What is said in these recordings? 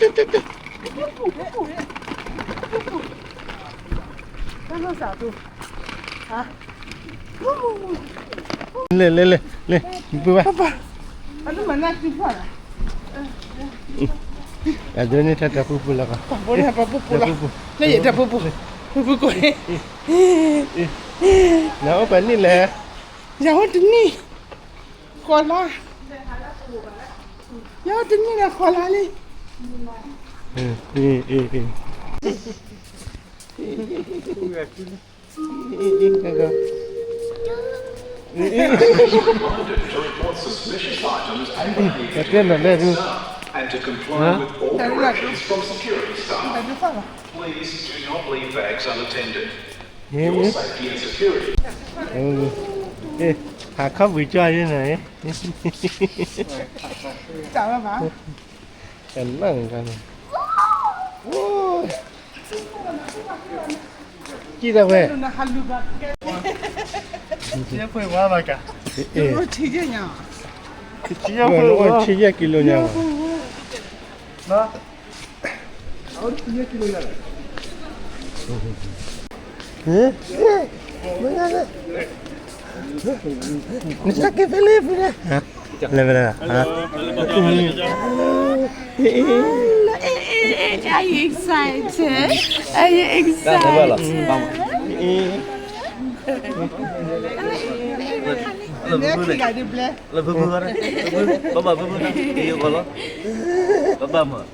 တဲတဲတဲတဲ လဲၤ လဲၤ လဲၤ လဲၤ ပုၢ်ဝဲၢ် အဒိန့ၣ် တၢ်တၢ်ပူၤပူၤလီၤကီး ပူၤပူၤလီၤ လၢယတၢ်ပူၤပူၤ ပူၤပူၤကိး နအိၣ်ပှဲၤနံၣ်လဲၣ် ယအိၣ်တနံၣ် ဃိးလါ ယအိၣ်တနံၣ်ဒီးဃိးလါလံ Please do not leave bags unattended. Your safety and security. ဟးခီၣ်ပူၤကၠီယဲၢ်နၤ ကနၣ်န့ၣ် ကံၣ်ဒၣ်ဝဲ ဆံယဲၢ်ကံလိညါ နစကဲဖဲလဲၣ်ဖဲလဲၣ် လဲၤဖဲလဲၣ် Are you excited? Are you excited? လၢဖုဖုန့ၣ်, လၢဖုဖု, ဘၣ်ဘၣ်ဖုဖု, ယကီးလီၤ, ဘၣ်ဘၣ်မး,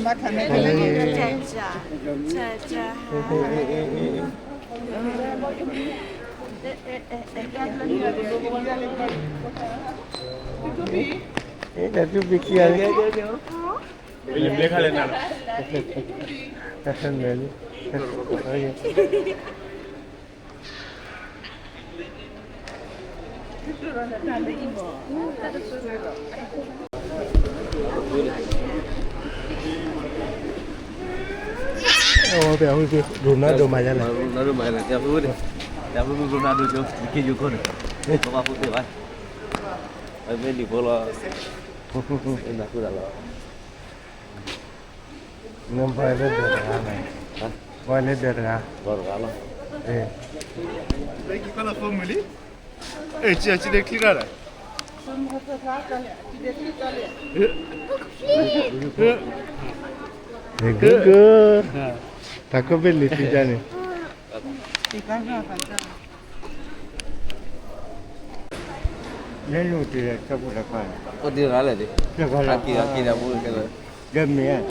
မၤခါန့ၣ်, တၢ်တူၢ်ဘံခံဂၤလံ, လဲၤလံ, အဝဲပၠးဖုဖု Ronaldo မၤယါလဲၣ်, Ronaldo မၤယါလဲၣ်, ပၠးဖုဖုန့ၣ်, ပၠးဖုဖု Ronaldo ကၠိ နက့ယိခိၣ်န့ၣ်, ကဘၣ်ဖုသ့ၣ်ဘၣ်, အမ့ၢ်လံာ်ဖိလီၤ, နၢ်ဟူဒၣ်လီၤ. နဘၣ်လၢဒၢးတဂၤန့ၣ်, ဘၣ်လၢဒၢးတဂၤ, ဘၣ်တဂၤလီၤ, လၢခံကီၢ်လၢဖိမုၣ်လံ, အဲၣ် ကၠီ ကၠီဒဲချံရၣ်ဒၣ်, ဂ့ၤဂ့ၤ, တၢ်ကီဘ့ၣ်လံၤသံတၢ်န့ၣ် လဲၤလိာ်တ့ၢ်လၢတၢ်ပူၤတၢ်ခွါန့ၣ်, အိၣ်တ့ၢ်တဂၤလဲၣ်, တဂၤလီၤ, အက့ၤအက့ၤတၢ်ပူၤ, ဒီးမ့ၢ်,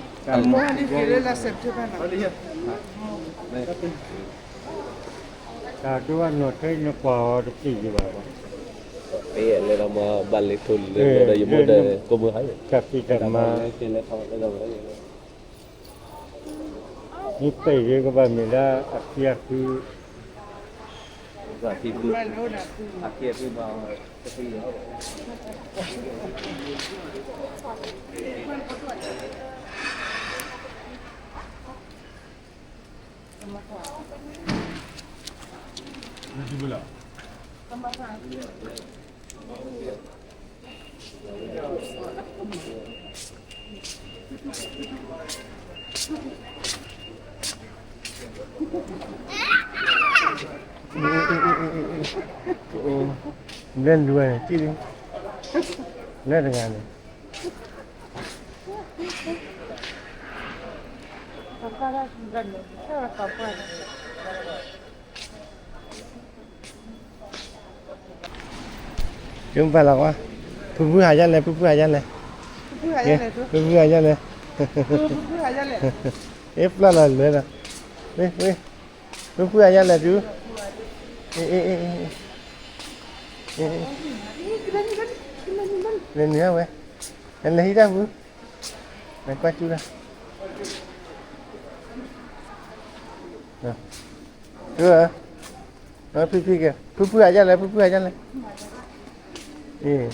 တၢ်မ့ၢ်လၢ September န့ၣ်, တၢ်ဒိၣ်ဘၣ်နီၢ်ထဲနကွၢ်အီၤတက့ၢ်ယဘၣ်ဘၣ်, လဲၤဒီးမၤဘၣ်လ့ၤထိၣ်လ့ၤဒီးယမိၢ်ဒီးကိးမုၢ်ဟါ, တၢ်ဖံးတၢ်မၤ မ့ၢ်ပဲာ်ဂ့ၤကဘၣ်မ့ၢ်ဒၣ်အဖံအဖု, အဖံအဖု, အဖံအဖုဘၣ်, လဲၤလူၤဝဲန့ၣ်, လဲၤတဂၤန့ၣ် ယမ့ၢ်ဘၣ်လီၤကွၢ်, ဖုဖုဟးယါလဲၣ်, ဖုဖုဟးယါလဲၣ်, ဖုဖုဟးယါလဲၣ်, အ့ၣ် ပျၢ်လီၤလဲၤလီၤ, ဖုဖုဟးယါလဲၣ်တုၤ, အ့ၣ် အ့ၣ် အ့ၣ် လဲၤနုာ်ဝဲ, လဲၤဟံးတၢ်ဖု, လဲၤကွၢ်စူၢ်တၢ် ဖံဖံကဲ, ဖုဖုဟးယါလဲၣ်, ဖုဖုဟးယါလဲၣ်, အ့ၣ်,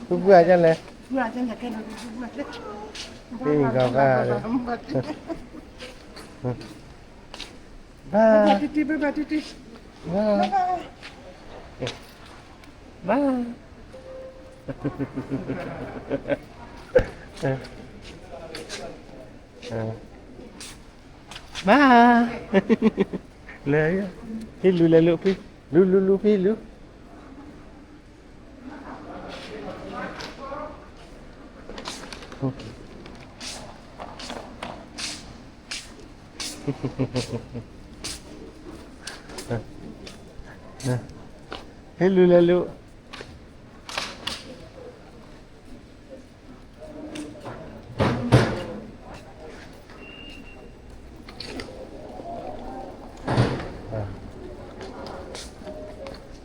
ဖုဖုဟးယါလဲၣ်, ဖံဂီၤဂၤ, ဘၣ်, ဘၣ်, ဘၣ်, ဘၣ်, လဲၤ, ဖံလူၤလဲၤလူၤဖံ, လူၤလူၤလူၤဖံလူၤ. ဟ့ၣ်လူၤလဲၤလူၤ.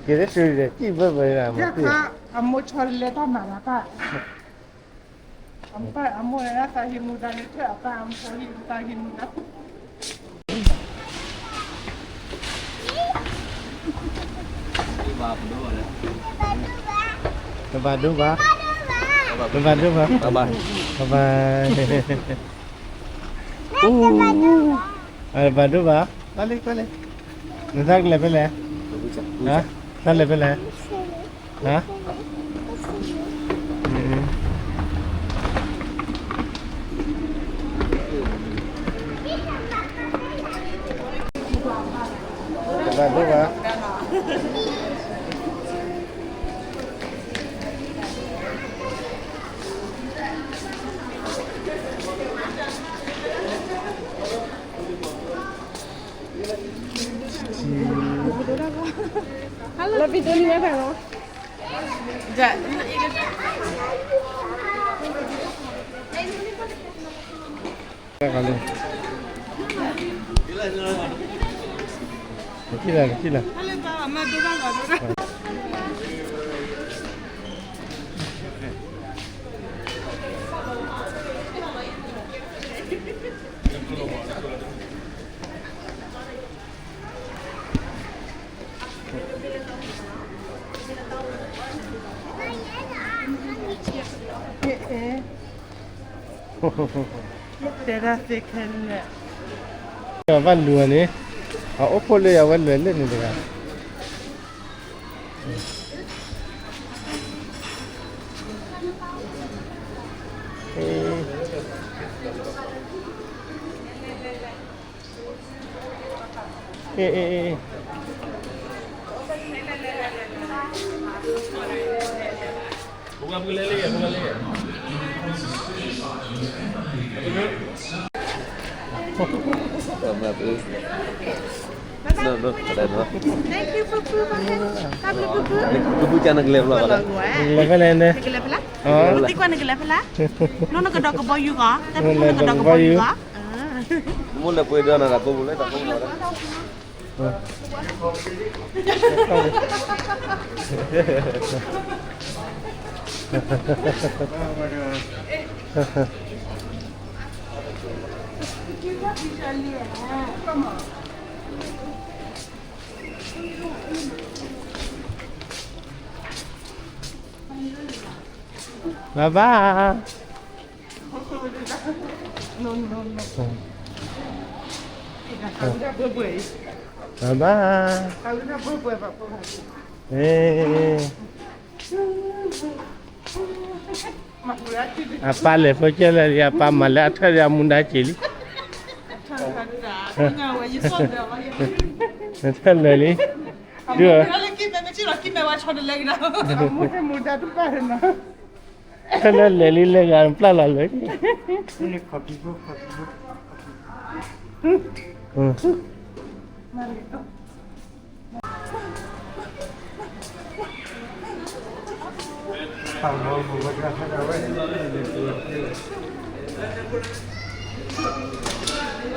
ကဲ အမိၢ်ဆီလဲၤတၢ်မၤလီၤတၢ်, အမိၢ်န့ၣ် သးဟံးမူဒါန့ၣ်ထဲအသးအမိၢ်ဟံးမူဒါဟံးမူဒါ ပဘၣ်ဒိဘၣ်, ပဘၣ်ဒိဘၣ်, ပဘၣ်, ပဘၣ်, ပဘၣ်ဒိဘၣ်, ဘၣ်လံကွၢ်လံ, နသးကလဲၤဖဲလဲၣ်, သးလဲၤဖဲလဲၣ်. ဟါ, တဘၣ်ဒိဘၣ်. ထံ, လၢပံတိၢ်နံၤဝဲဖဲလီၤ. တဲဒၣ်သ့ခဲလၢာ်, ဘၣ်လူၤအီၤန့ၣ်, အအိၣ်ဖှိၣ်လၢယဝဲလဲၤလၢန့ၣ်တဂၤ. ကလဲၤဖဲလဲၣ်န့ၣ်, သံကွၢ်နကလဲၤဖဲလဲၣ်, နီၢ်နကဒီးကဘီယူၤဂီၤ, တၢ်ဖုၣ်နီၢ်နကဒီးကဘီယူၤဂီၤ, မိၢ်လဲၤပှ့ၤဒီးနၤ တၢ်ကိးပူၤလၢတၢ်ကိးပူၤလီၤ. ဘၣ်ဘၣ်, ဘၣ်ဘၣ်, အပၢ်လဲၤဖိကဲလၢာ်လံ, အပၢ်မၤလၢအထၢၣ်ဒီးအမူဒါက့ၤလံ, ထၢၣ်လဲၤလံ, ဒ် ဖဲလၢလဲၤလံလဲၤဂၤပျၢ်လီၤလၢ, န့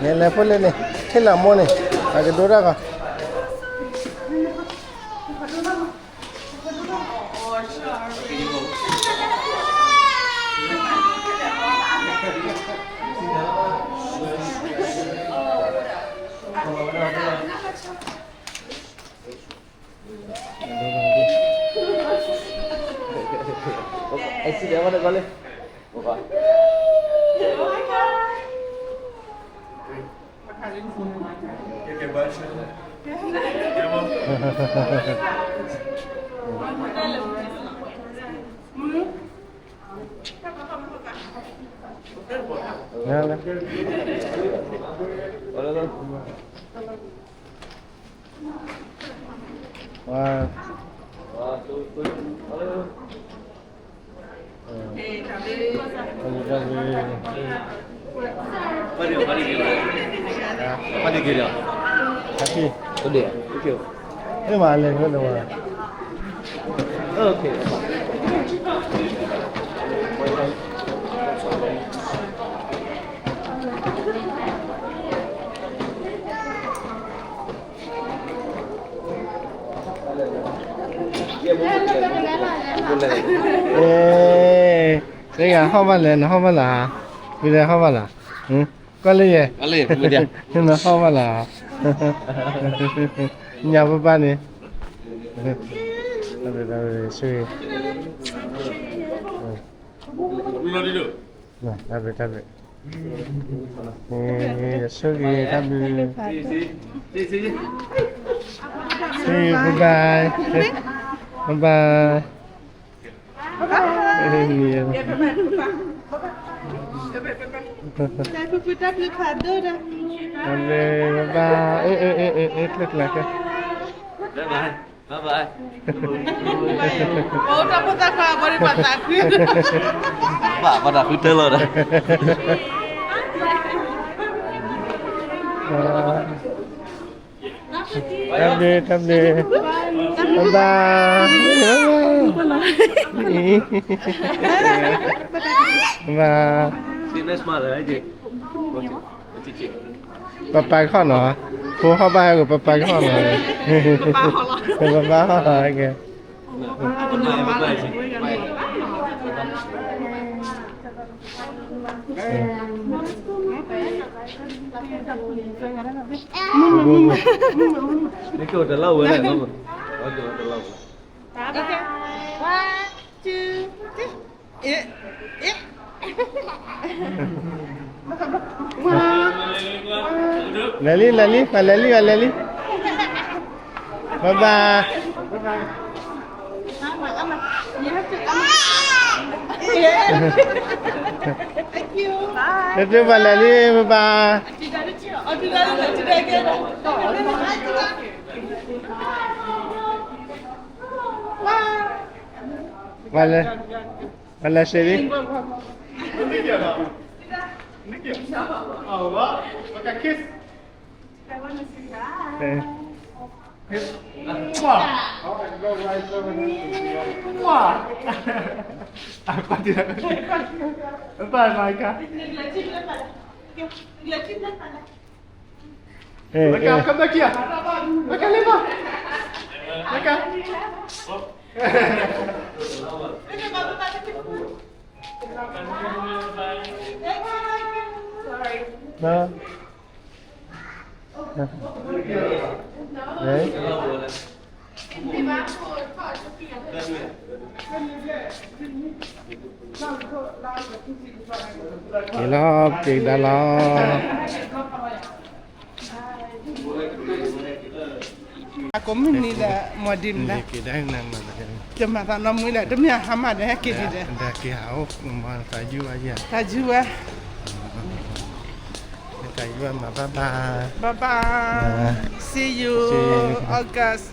ၣ်လဲၤဖိလၢန့ၣ်, ဟ့ၣ်လီၤမိၢ်န့ၣ်, အကဒိတၢ်ဂီၤ သ့ၣ်ညါဟီၣ်ဘၣ်လဲၣ်, နဟီၣ်ဘၣ်လၢၤဧါ, ဝံၤလဲၤဟီၣ်ဘၣ်လၢၤ, ကွၢ်လၢယဲ, နဟီၣ်ဘၣ်လၢၤဧါ, ညါပၢ်ပၢ်န့ၣ်, တၢ်ဘျုးတၢ်ဘျုး, တၢ်ဘျုးတၢ်ဘျုး, ဆိၣ်ဂ့ၤတၢ်ဘျုး, see you, bye bye, bye bye. တၢ်ဘျုးဖးဒိၣ်ဒီး, တၢ်ဘျုး, bye bye, အ့ အ့ အ့ အ့ အ့ ကျၢၢ်ကျၢၢ်, bye bye, bye bye. အိၣ်တၢ်ဖိသၣ်ခွါဘီဒံးပှၤသးခု, ဘၣ်ပှၤသးခုတၢ်လီၤဒီး, တၢ်ဘျုး, တၢ်ဘျုး, တၢ်ဘျုး, ဘၣ်ဘၣ်, ဘၣ်ဘၣ်, ပပာ်ခီၣ်နီၤ, ဖိဟီၣ်ဘၣ်ဟဲကပပာ်ခီၣ်နီၤ, ပပာ်ခီၣ်နီၤ, ကဲ လဲၤလံ လဲၤလံ ပလဲၤလံ ပလဲၤလံ, ဘၣ်ဘၣ်, တၢ်ပလဲၤလံ ဘၣ်ဘၣ်, ပလဲၤ, ပလဲၤစ့လံ. Bye, Micah. Micah, come back here. Micah, 来吧. Micah. က့ၤလီၤ က့ၤကဒါလီၤ. အကိးမုၢ်နံၤဒီး မီၤဒံးမနုၤလဲၣ်, တမၤသးနီတမံၤလဲၣ်, တမ့ၢ်အဟါမၢ်ဒီး ဟဲက့ၤဒံးဒီး, ဒီးက့ၤဟးအိၣ်မၤသးယုၢ်ဝဲယဲ, သးယုၢ်ဝဲ, သးယုၢ်ဝဲမၤဘၣ်ဘၣ်, bye bye, see you, August.